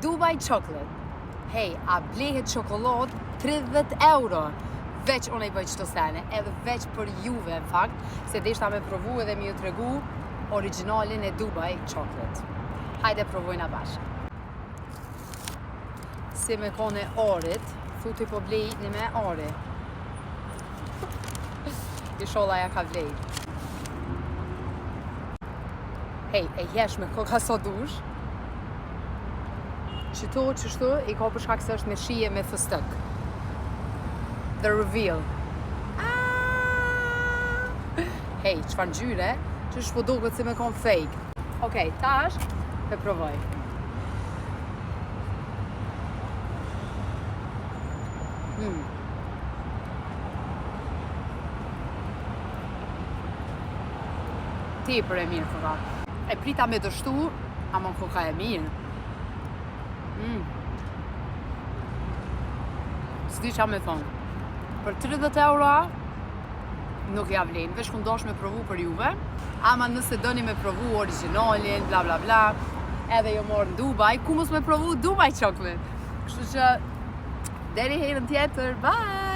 Dubai Chocolate. Hej, a blehet çokoladë 30 euro? Veç unë i bëj qëto sene, edhe veç për juve në fakt, se deshta me provu edhe me ju tregu originalin e Dubai Chocolate. Hajde provojna bashkë. Si me kone arit, thu ti po blej një me ari. Isholla ja ka vlejt. Hej, e jesh me koka sa dush. Qëto qështu i ka për shkak se është me shije me fëstëk. The reveal. Ah! Hej, çfarë ngjyre? Qysh po duket si me kon fake. Okej, tash e provoj. Mm. Tepër e mirë koka. E prita me dështu, ama koka e mirë. Mm. S'di qa me thonë. Për 30 euro, nuk ja vlen. Veç kum dosh me provu për juve. Ama nëse doni me provu originalin, bla bla bla, edhe jo morë në Dubai, ku mos me provu Dubai Chocolate. Kështu që, deri herën tjetër, bye!